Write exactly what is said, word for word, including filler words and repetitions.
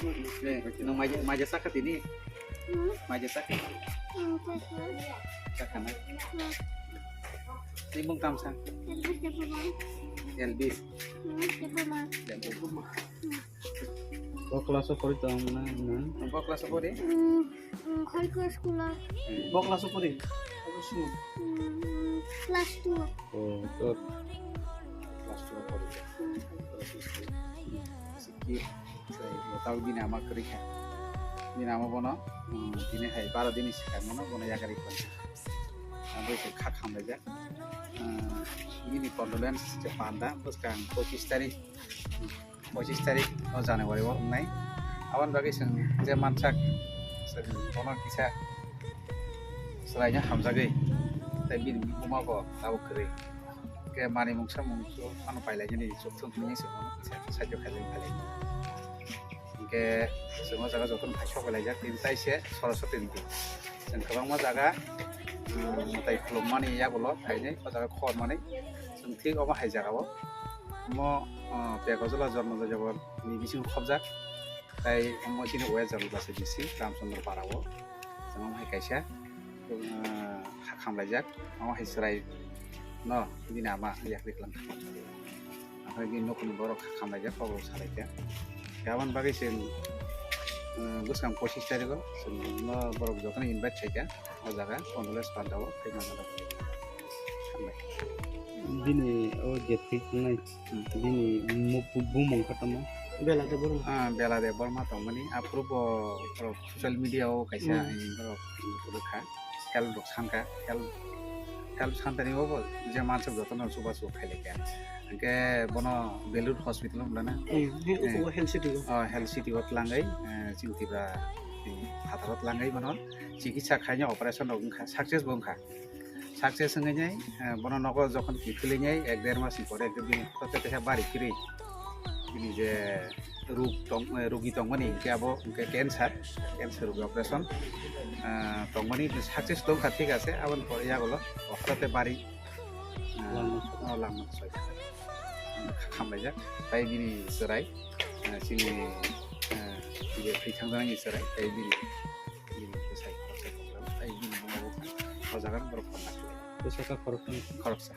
Eh, nwng maija, maija sakha tini? Hmm? Maija sakha? Hmm, sakha. Sakha na? Hmm. Tei bung tamsa? Elvis Debbarma. Elvis? Hmm, Debbarma. Debbarma. Hmm. Bo class o pori tong na, na? Bo class o pori? Hmm, hmm, high class school o. Bo class o pori? Hmm, class two. Oh, to. Class two o pori. Hmm. Sikki, sai, bo tabo bini ama kwrwi kha. Bini ama bono, um, tini hai baro dini swkang bono, bono yakarwi kha. Abo se kha khamlaijak. Um, bini condolence je panda, bwskang pochis tarik, pochis tarik o January o wngnai. Aboni bagwi chwng je mansak, chwng bono kisa chwraino hamjagwi, tei bini buma bo tabuk kwrwi. Hwnkhe manwi mungsa mungsu phano pailainani chukthung hinwi se bono kisa sahajyo khailai phailai. Hwnkhe chwng o jaga jotono phai sok laijak, tini taise Saraswati ni din. Chwng kwbangma jaga, um, mwtai khulummani yagulo phainai, o jaga khormanwi chwng thik omo hai jaga o. Omo, uh, Pekojula Jormo Jajabor ni bisingo khobjak. Tai omo chini West Jalalbasi district, Ramchandra Para o. Chwng omo hai kaisa, uh, kha khamlaijak, omo hai chwrai no bini ama yakri kwlang kha. Omo hai bini nokni borok kha khamlaijak, kok rok salaijak. Aboni bagwi chwng, uh, bwskang pochis tarikh o chwng no borok jotono invite khaikha. O jaga Condolence Panda o phai mano. Hambai. Bini o je thik wngnai, hmm, bini mu-, bu-, bumung kha tamo? Bela Debbarma. Ah, Bela Debbarma tongmani. Aphuru bo borok social media o kaisa, hmm, borok rwkha. Help rok sankha. Help, help santani o bo je mansuk jotono chubachu khailai kha. Hwnkhe bono Belur hospital o wngna? Hmm, he, eh, o health city o. Oh, health city o tlangwi, eh, chini Tripura, eh, phataro tlangwi bono chikitsa khaina operation rok wngkha, success bo wngkha. Success wngwi nai, eh, bono nogo jokhon kiphilwi nai ek der mas ni pore ekdom bini koto tei bari phirwi bini je rug tong, eh, rugi tongmani hwnkhe abo hwnkhe cancer, cancer rugi operation, eh, tongmani success tongkha, thik ase, aboni pore yagulo koto tei bari, eh, langma. Oh, langma soi. Khamlaijak, tai bini chwrai, eh, chini, eh, je thwi thangjaknai chwrai, tai bini, bini bwsai khoroksa tongo, tai bini buma bo o jaga borok khoroksa khlai. Bwsakha khoroksa. Khoroksa.